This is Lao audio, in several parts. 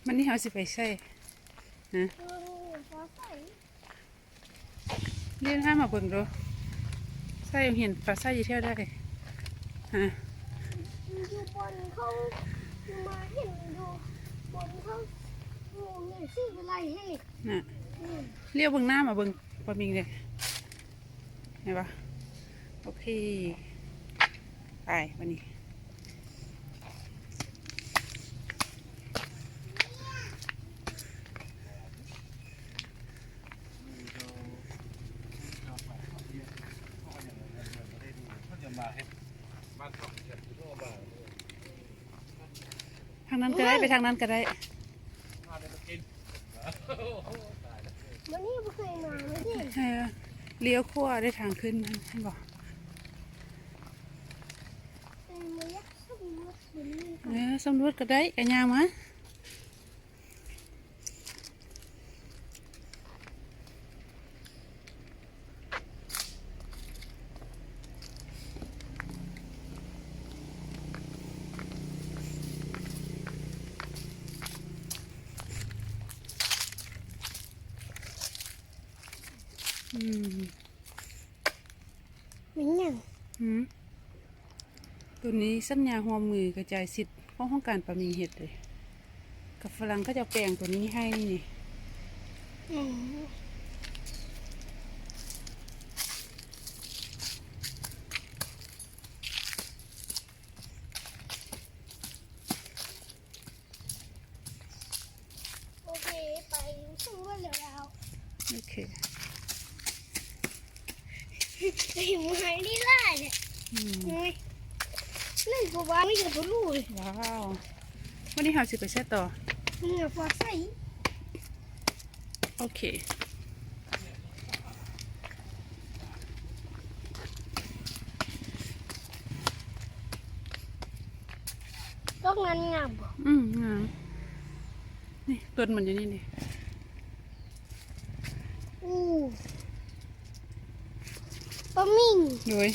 ມື້ນີ້ເຮົາຊິໄປໃສ? ຮະ? ເບິ່ງປາໄຊ. ເລຍພາມາເບິ່ງດູ ໃສ່ເຫັນປາໄຊຢູ່ແຖວໃດ? ຮະ? ຢູ່ບ່ອນເຂົາ ມາເຫັນຢູ່ບ່ອນເຂົາ ໂອ້ ແມ່ນຊື່ອະໄລເຮ? ນະ ອືມ ລຽວເບິ່ງໜ້າມາເບິ່ງປາມິງເດ້ ເຫັນບໍ່? ໂອເຄ ໄປບາດນີ້. ທາງນັ້ນກໍໄດ້ ໄປທາງນັ້ນກໍໄດ້. ມື້ນີ້ບໍ່ເຄີຍມາເລີຍ ເອີ ລ້ຽວຂວາໄດ້ທາງຂຶ້ນ ເຫັນບໍ່? ເອີ ສຳຫຼວດກໍໄດ້ ກໍຍ່າງມາ. ອືມ ແມ່ນຫຍັງ? ຫືມ? ໂຕນີ້ສັນຍາຮ່ວມມືກະຈາຍສິດຂອງຫ້ອງການປາມິງເຮັດເດ້ ກັບຝຣັ່ງເຂົາເຈົ້າແປງໂຕນີ້ໃຫ້ນີ້. ອືມ. ໂອເຄ ໄປສຳຫຼວດແລ້ວ. ໂອເຄ ເຫັນໄມ້ນີ້ຫຼາຍເລີຍ. ອືມ ໂອ້ຍ ນັ້ນບໍ່ວ່າມີແຕ່ບໍ່ຮູ້ເລີຍ. ວ້າວ ວັນນີ້ເຮົາຊິໄປໃສຕໍ່? ເມືອງປາໄຊ. ໂອເຄ ດອກນັ້ນງາມບໍ່? ອືມ ງາມ. ນີ້ ຕົ້ນມັນຢູ່ນີ້ນີ້. ໂອ້ ປາມິງ. ໂດຍ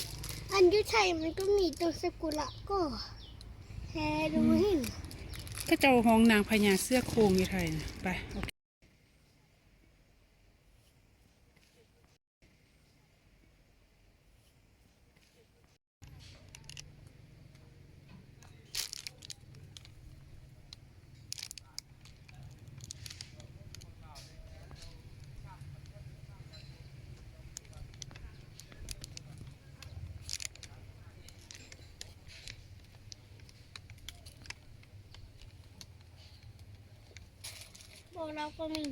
ອັນຢູ່ໄທມັນກໍມີຕົ້ນຊາກຸຣະກໍແທ້ ອືມ ບໍ່ເຫັນ. ເຂົາເຈົ້າຮ້ອງນາງພະຍາເສືອໂຄ່ງຢູ່ໄທນະ. ໄປ ໂອເຄ. ບໍ່ ລາວກໍມີ.